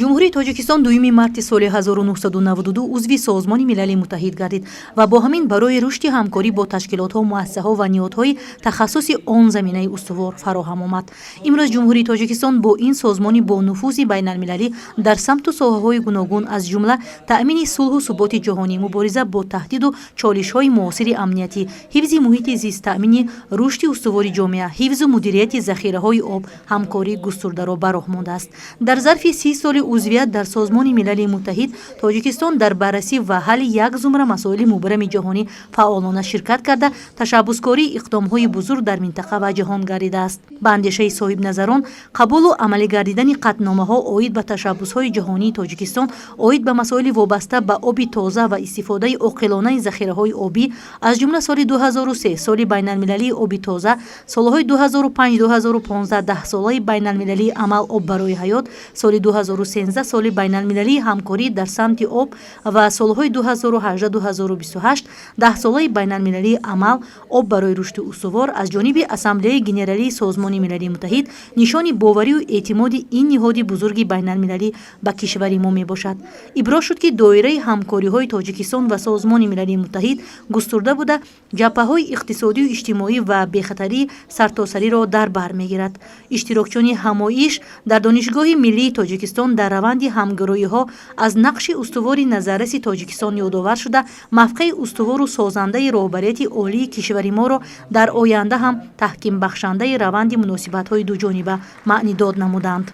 Ҷумҳурии Тоҷикистон 2 марти соли 1992 узви Созмони Милали Муттаҳид гардид ва бо ҳамин барои рушди ҳамкорӣ бо ташкилотҳо, муассисаҳо ва ниҳодҳои тахассуси он заминаи устувор фароҳам омад. Имрӯз Ҷумҳурии Тоҷикистон бо ин созмони бонуфузи байналмилалӣ дар самту соҳаҳои гуногун, аз ҷумла таъмини сулҳу суботи ҷаҳонӣ, мубориза бо таҳдиду чолишҳои муосири амниятӣ, ҳифзи муҳити зист, таъмини рушди устувори ҷомеа, ҳифзу мудирияти захираҳои об ҳамкории густурдаро ба роҳ мондааст. Дар зарфи 30 соли узвият дар Созмони Милали Муттаҳид Тоҷикистон дар баррасӣ ва ҳалли як зумра масоили мубрами ҷаҳонӣ фаъолона ширкат карда, ташаббускории иқдомҳои бузург дар минтақа ва ҷаҳон гардидааст. Ба андешаи соҳибназарон, қабулу амалӣ гардидани қатъномаҳо оид ба ташаббусҳои ҷаҳонии Тоҷикистон оид ба масоили вобаста ба оби тоза ва истифодаи оқилонаи захираҳои обӣ, аз ҷумла соли 2003 соли байналмилалии оби тоза, солҳои 2005-2015 Даҳсолаи байналмилалии амал «Об барои ҳаёт», соли 2013 соли байналмилалии ҳамкорӣ дар самти об ва солҳои 2018-2028 Даҳсолаи байналмилалии амал «Об барои рушди устувор» аз ҷониби Ассамблеяи Генералии Созмони Милали Муттаҳид нишони боварию эътимоди ин ниҳоди бузурги байналмилалӣ ба кишвари мо мебошад. Иброз шуд, ки доираи ҳамкориҳои Тоҷикистон ва Созмони Милали Муттаҳид густурда буда, ҷабҳаҳои иқтисодию иҷтимоӣ ва бехатарии сартосариро дар бар мегирад. Иштирокчиёни ҳамоиш дар Донишгоҳи миллии Тоҷикистон дар раванди ҳамгироиҳо аз нақши устувори назарраси Тоҷикистон ёдовар шуда, мавқеи устувору созандаи роҳбарияти олии кишвари моро дар оянда ҳам таҳкимбахшандаи раванди муносибатҳои дуҷониба маънидод намуданд.